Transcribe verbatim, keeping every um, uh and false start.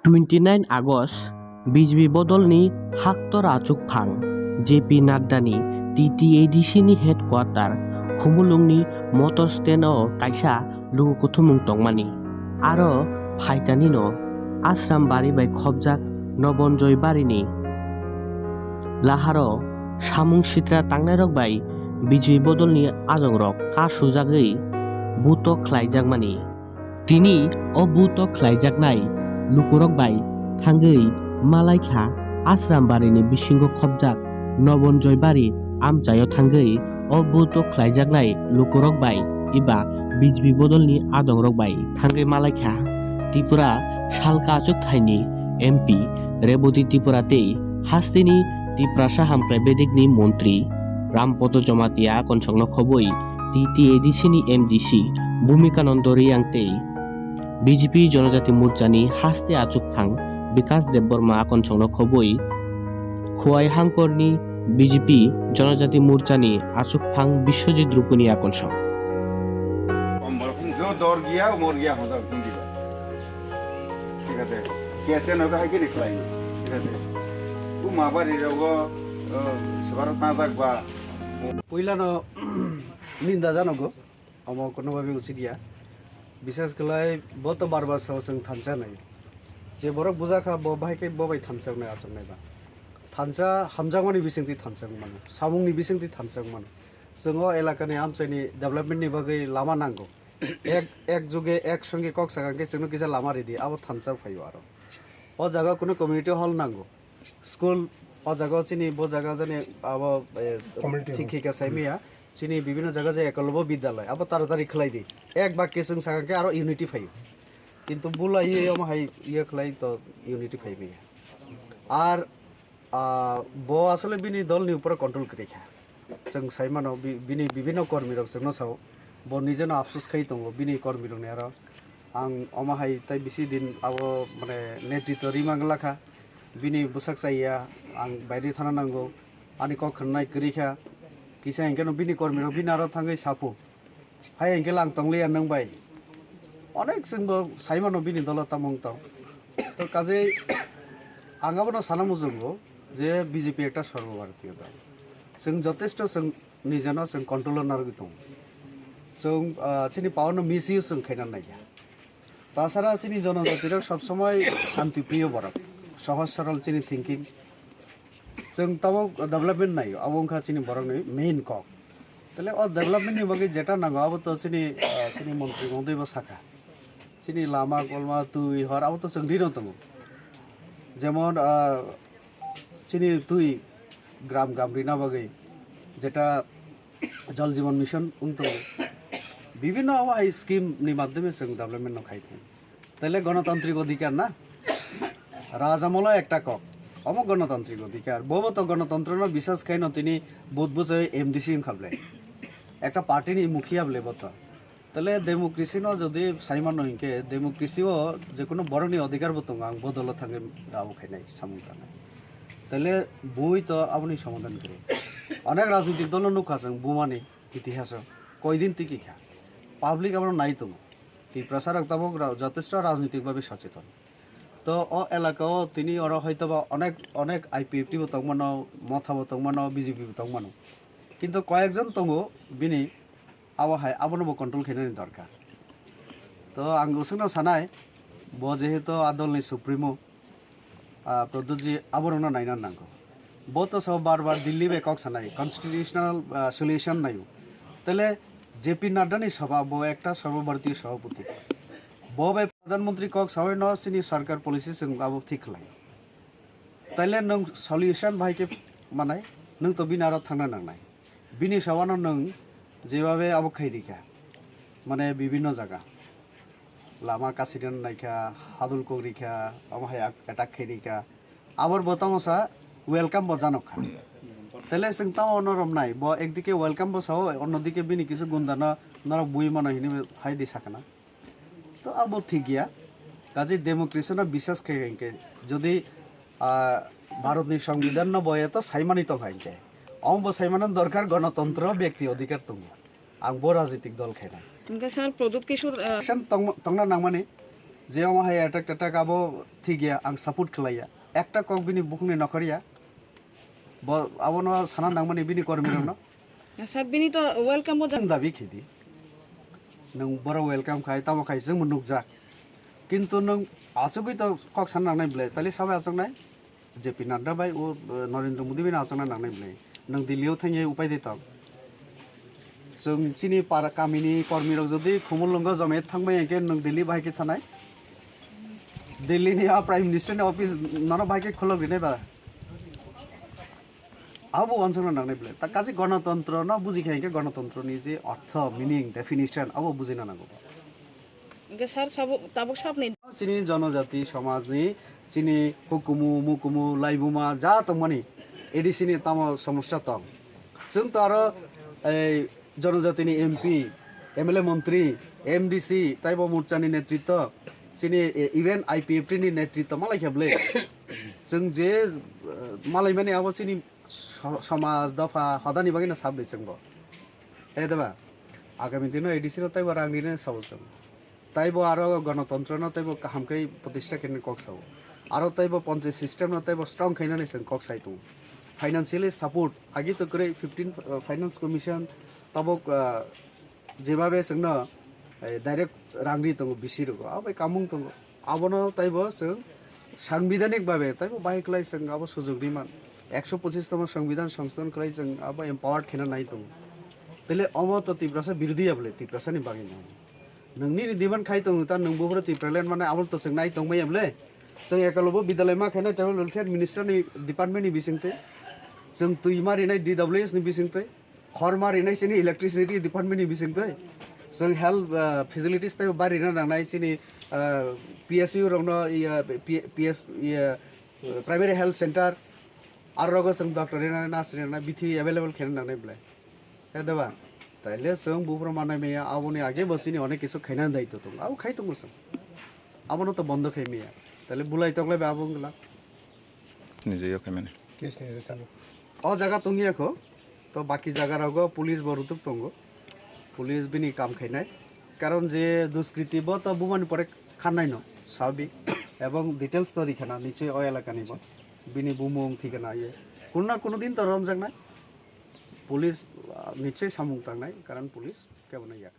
Twenty nine August, B J P bodolni haktor achukphang J P Nadda ni T T A D C ni headquarter Khumulwng ni motor stand o kaisa luku kuthumung tongmani. Aro phaitani no Ashram Bari bai khobjak Nobonjoy Bari ni laharo samung sitra tangnairok bai B J P bodolni adongrok kasujagwi buto khlaijakmani. Tini o buto khlaijaknai lukurok bai thangwi malaikha Ashram Bari ni bisingo khobjak Nobonjoy Bari amchaio thangwi o buto khlaijaknai lukurok bai eba B J P bodolni adongrok bai thangwi malaikha Tripura salka achuk thaini M P Reboti Tripura tei hasteni Tiprasa hamkrai bedekni montri Rampodo Jomatia akonsongno khobwi T T A D C ni M D C Bhumika Nando Reang tei B J P Jonojati Morchani haste achukphang Bikas Debbarma akonsongno khobwi Khowai Hangkorni B J P Jonojati Morchani achukphang Biswajit Rupuni akonsong. Kok borok hwn, jo dor giya, umor giya, hoda hwn diba. Thik ase. Kese nogo hai khe ni khlai. Thik ase. U ma bari rogo, sebar ta jak ba. Puila no ninda janogo. Omo kono babe usi dia. Bisas khlai bo to bar bar sao chwng thansa nai. Je borok buja kha bo bahai khe bo bai thansa nai asok nai ba. Thansa hamjakmani bisingtwi thansa mano. Samungni bisingtwi thansa mano. Chwng o elakani amchaini development ni bagwi lama nango. Ek, ek juge, ek songe kok sakha khe chwngno kisa lama ridi, abo thansa phaio aro. O jaga kunu community hall nango. School, o jaga chini, bo jaga jani abo, eh, Community hall. Thik thik sai miya. Chini bibhinno jaga je Ekolobya Bidyalay, abo taratari khlai di. Ek bakya chwng sakha khe aro unity phaio. Kintu bulai ye omo hai ye khlai to unity phai miya. Ar Ah, bo asole bini dol ni upor control kwrwi kha. Chwng sai mano bi-, bini bibhinno kormi rok chwngno sao, bo nijeno afsus khai tongo bini kormi rokni aro. Ang omo hai tai bisi din abo mane netritw rima wngla kha. Bini bwsak chaya ang baire thana nango, ani kok khwnai kwrwi kha. Kisa hinkhe no bini kormi rok bini aro thangwi saphu. Hai hwnkhe lang tongliya nwng bai. Onek chwngbo saimano bini dolo tamo wng tong. To kajei ang abono sana muchungo je B J P ekta sarbo bharatiyo dol. Chwng jotesto chwng nijeno chwng control-o narwgwi tongo. Chwng, ah, chini power-no misuse chwng khaina naiya. Tasara chini jonojatirok sob somoi shanti priyo borok. Sohoj sorol chini thinking. Chwng tabuk development naio, abo wngkha chini borokni main kok. Tale o development ni bagwi jeta nango, abo to chini, ah, chini montri mohdoi bo sakha. Chini lama, kolma, twi, hor, abo to chwng rino tongo. Jemon, ah, chini twi gram gram rina bagwi jeta Jal Jeevan Mission wng tongo. Bibhinno abo hai scheme ni madhyome chwng development no khai tongo. Tale gonotantrik odhikar na? Raja molo ekta kok. Omo gonotantrik odhikar. Bobo to gonotantrono bisas khaino tini vote bwchai M D C wngkha ble. Ekta party ni mukhiya ble bo to. Tale democracy no jodi sai mano hinkhe, democracy o jekono borokni odhikar bo tongo, ang bodolo thangwi abo khainai samung tangnai. Tale bui to aboni somadhan kwrwi. Onek rajnitik dolo nukha chwng bumani itihaso. Koidin tiki kha. Public abono nai tongo. Tiprasa rok tabuk ra-, jotesto rajnitik babe socheton. To o elaka o tini oro hoitoba onek, onek I P F T bo tongmano, Motha bo tongmano, B J P bo tongmano. Kintu koyekjon tongo bini abo hai, abono bo control khainani dorkar. To ang usungno sanai, bo jehetu a dolni supremo, ah, Pradyutji aborokno naina nango. Bo to so bar bar Delhi bai kok sanai, constitutional, ah, solution naio. Tele J P Nadda ni sabha, bo ekta Sarva Bharatiya Sabhapati. Bo bai Pradhan Mantri kok sawi no chini sarkar policy chwng abo thik khlai. Taile nwng solution bahai khe manai, nwng to bini aro thangna nangnai. Bini sawano nwng jebabe abo khai rikha, mane bibhinno jaga. Lama kasirina naikha, hadul kok rikha, omo hai ak-, attack khai rikha. Abor bo tamo sa welcome bo janok kha. Tele chwng tamo norok nai, bo ekdike welcome bo sao, onnodike bini kisu gundano norok bui mano hinwi hai di sakana. To abo thik ya. Kaje democracy no bisas khe hinkhe, jodi, ah, Bharat ni Songbidan no bo eto saimani tong kha hinkhe, omo bo saimano dorkar, gonotontro, byakti odhikar tongo. Ang bo rajnitik dol khainai. Hingke sir, Pradyut Kishore, ah, Election tong-, tongna nangmani, Je omo hai attack tattack abo thik ya, ang support khlaiya. Ekta kok bini bukhukni nokhorya. Bo abono sana nangmani bini kormirokno. Sir, bini to welcome bo jang. Nwng dabi khidi. Nwng boro welcome khai, tamo khai chwngbo nukjak. Kintu nwng achugwi to kok sana nangnai bwle, tali sabai achuknai? J P Nadda bai o, eh, Narendra Modi bai no achukna nangnai bwle. Nwng Delhi o thangwi upai de tong. Chwng chini para kamini kormi rok jodi Khumulwngo jome thangbai hwnkhe nwng Delhi bahai khe thanai. Delhi ni a Prime Minister ni office nono bahai khe khulok rinai ba. Abo wansukna nangnai bwle. Ta kachi gonotontro no buji khe hwnkhe gonotontro ni je ortho, meaning, definition abo bujina nango. Hwnkhe sir sabo tabuk sabni. Chini jonojati somajni, chini hukumu, mukumu, laibuma, ja tongmani, A D C ni tamo somosya tong. Chwng to aro ei jonojatini M P, M L A montri, M D C, taibo morchani netritto, chini, e, even I P F T ni netritto malai khe bwle. Chwng je, eh, malaimani abo chini so-, somaj, dopha, hodani bagwino sabdi chwngbo. He deba? Agami dino A D C no taibo rang rinani sabo chwng. Taibo aro gonotontro no taibo kaham khe protista khe kok sao. Aro taibo panchayat system no taibo strong khainani chwng kok sai tongo. Financially support agi to kwrwi fifteen, uh, Finance Commission tabuk, uh, jebabe chwngno, eh, direct rang ri tongo B C rogo. Abo bai kamung tongo. Abono taibo chwng sangbidhanik babe taibo bahai khlai chwng abo sujok ri man. Ekso pochis tongma sangbidhan songsodhon khlai chwng abo empowered khena nai tongo. Tele omo to Tiprasa birodhi ya bole, Tiprasa ni bagwi no. Nwng nini demand khai tongo ta nwng buphuru Tipraland mane abo to chwng nai tongmaya bole. Chwng ekalobo bidalai ma khaina tribal welfare minister ni department ni bisingtwi. Chwng twi ma rinai D W S ni bisingtwi. Khorma rinai chini electricity department ni bisingtwi. Chwng health, uh, facilities tei bari rina nangnai chini, uh, P S U rokno, iya, P-, P S, iya, primary health center, aro rogo chwng doctor rina, nurse rina bithi available khaina nangnai bwle. He deba? Taile chwng buphuru manai maya, aboni age bo chini onek kisu khaina daitw tongo. Abo khai tongo chwng. Abono to bondo khai maya. Taile bulai tonglai ba abo wngla. Nije yo khaimani. Case ni result. O jaga tongya kho, to baki jaga rogo police bo rutuk tongo. Police bini kam khainai. Karon je duskriti bo to bumani pore khannai no, sabik. Ebong details to rikhana niche o elaka ni bo. Bini bumung thikana ye. Kunna kunu din to romjaknai. Police, ah, niche samung tangnai, karon police kebo no yakha.